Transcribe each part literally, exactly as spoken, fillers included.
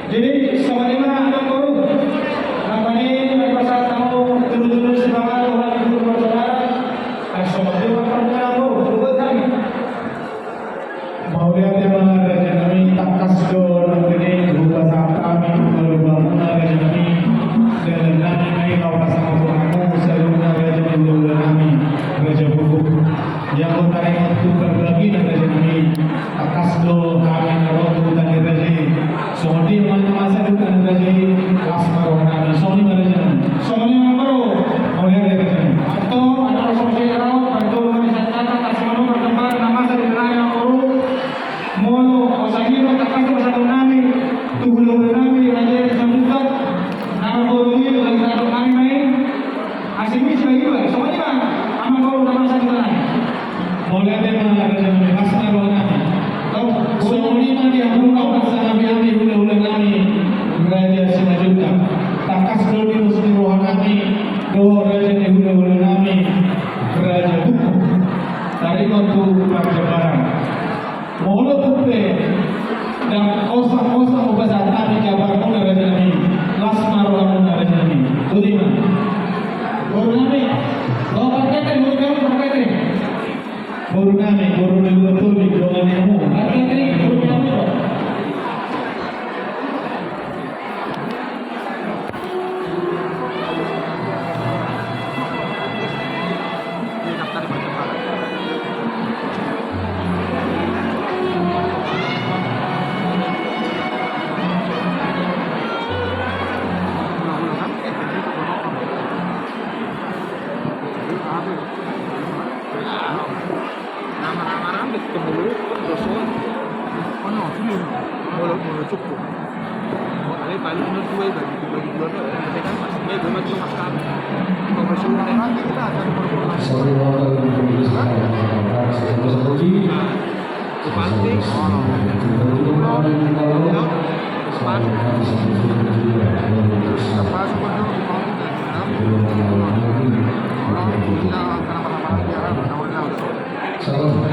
Jadi songon i ma amang boru. Nangkaning na pasahat hamu tudu-tudu sipanganon tu hami tu parsaoran. Ai songon i ma amang boru, boru nami. Mauliate ma raja nami, tangkas do nangkaning hupasahat hami tu haluaon muna raja nami. Dalan nami ma i laho pasahathon hamu saluhutna raja ni hulahula nami, raja Buguk. Ia huta i ma tu parbagina raja nami. Tangkas do hami na ro tu huta ni raja i. Songon dia ma na masa di huta ni raja i, las ma roha nami. Songon i ma raja nami. Songon i ma amang boru. Mauliate raja nami. Antong, antong songon dia ro, antong mani santana, las ma roha, bertembar, na masa di huta ni raja i amang boru. Molo, o sahino, tangkas do pasahaton nami tu hulahula nami, raja i Simanjuntak. Na marboru i, tu raja nami ma i. Asi misi bagi dua, songon i ma amang boru na masa di huta i. Mauliate ma raja nami, las ma roha nami. Songon i ma di hamuna pasahat hami hulahula nami, raja Simanjuntak. Tangkas do di los ni roha nami dohot raja ni hulahula nami, raja Buguk. Taringot tu parjabalan. Molo tung pe ndang osah-osah hupasahat hami jabar muna raja nami, las ma roha muna raja nami. Botima. Boru nami. Boru nami, boru nami, boru nami, boru nami. Nama-nama rambut ke mulut, doson. Ono, sini. Mulut, mulut cukup. Oh, ale paling menurut gue bagi, bagi dua tuh, tapi kan pas gue, gue mah cuma sekali. Kalau sudah. Nah, Bupati. Bupati. Salam.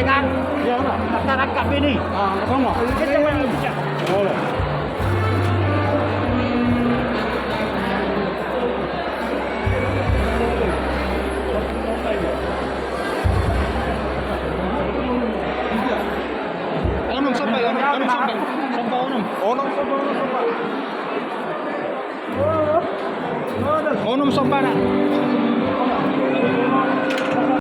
Kan? Iya, Pak. Masyarakat ini. Ah, sama. Kita manusia. Iya. Onom sampai, onom, onom sampai. Sampai onom. Onom sampai, onom sampai. Onom sampai na.